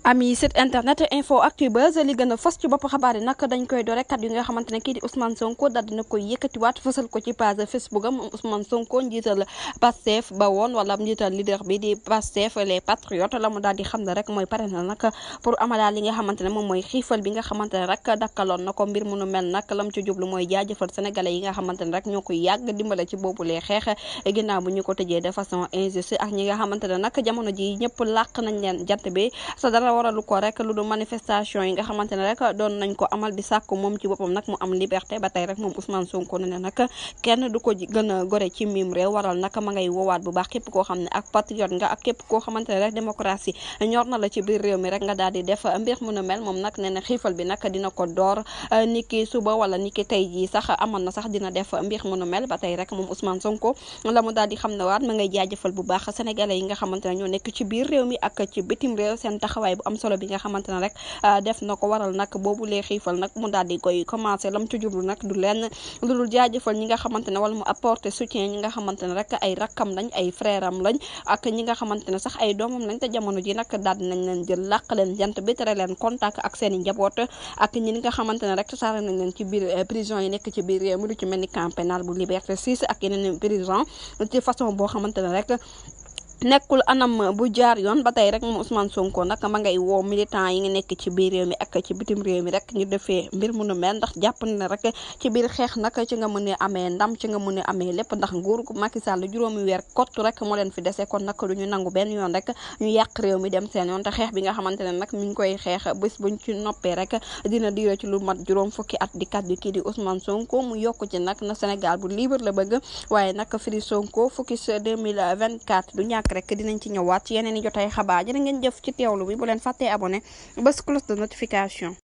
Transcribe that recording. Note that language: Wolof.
ami site internet info actu buzz li gën a fës ci bopp xabaar yi nag dañ koy doore kat yu nga xamante ne kii di Ousmane Sonko daal dina koy yëkkatiwaat fësal ko ci page Facebook am Ousmane Sonko njiital Pastef ba woon wala njiital leader bi di Pastef les patriotes la mu daal di xam ne rek mooy pare na nag pour amalaat li nga xamante ne moom mooy xiifal bi nga xamante ne rek dakkaloon na ko mbir mu nu mel nag lam ci jublu mooy jaajëfal sénégalais yi nga xamante ne rek ñoo koy yàgg dimbale ci boobu lee xeex ginnaaw bu ñu ko tëjee de façon injuste ak ñi nga xamante ne nag jamono ji ñëpp làq nañ leen jant bi sa dara waralu ko rek lu du manifestation yi nga xamante ne rek doon nañ ko amal di sàkk moom ci boppam nag mu am liberté ba tey rek moom Ousmane Sonko ne nag kenn du ko gën a gore ci mim réew waral nag ma ngay woowaat bu baax képp koo xam ne ak patriote nga ak képp koo xamante ne rek démocratie ñor na la ci biir réew mi rek nga daal di def mbir mu nu mel moom nag nee na xiifal bi nag dina ko door niki suba wala niki tey jii sax amoon na sax dina def mbir mu nu mel ba tey rek moom Ousmane Sonko la mu daal di xam ne waat ma ngay jaajëfal bu baax sénégalais yi nga xamante ne ñoo nekk ci biir réew mi ak ci bitim réew seen taxawaay bu am solo bi nga xamante ne rek def na ko waral nag boobu lee xiifal nag mu daal di koy commencé lam ci jublu nag du lenn lu dul jaajëfal ñi nga xamante ne wala mu apporter soutien ñi nga xamante ne rek ay rakkam lañ ay frère am lañ ak ñi nga xamante ne sax ay doomam lañ te jamono ji nag daal dinañ leen jël làq leen jant bi tere leen contact ak seen i njaboot ak ñi nga xamante ne rek saare nañ leen ci biir prison yi nekk ci biir réew mi lu ci mel ni camp pénal bu Liberté 6 ak yeneen prison ci façon boo xamante ne rek nekkul anam bu jaar yoon ba tey rek moom Ousmane Sonko nag ma ngay woo militant yi ngi nekk ci biir réew mi ak ci bitim réew mi rek ñu defee mbir mu nu mel ndax jàpp na rek ci biir xeex nag ci nga mën a amee ndam ci nga mën a amee lépp ndax nguur gu Macky Sall juróomi weer kott rek moo leen fi dese kon nag du ñu nangu benn yoon rek ñu yàq réew mi dem seen yoon te xeex bi nga xamante ne nag mi ngi koy xeex bés buñ ci noppee rek dina diire ci lu mat juróom fukki at di kaddu kii di Ousmane Sonko mu yokk ci nag na Sénégal bu libre la bëgg waaye nag Free Sonko focus 2024 du ñàkk rek dinañ ci ñëwaat ci yeneen i jotaay xabaar jërë ngeen jëf ci teewlu bi bu leen fàttee abonné bés cloche de notification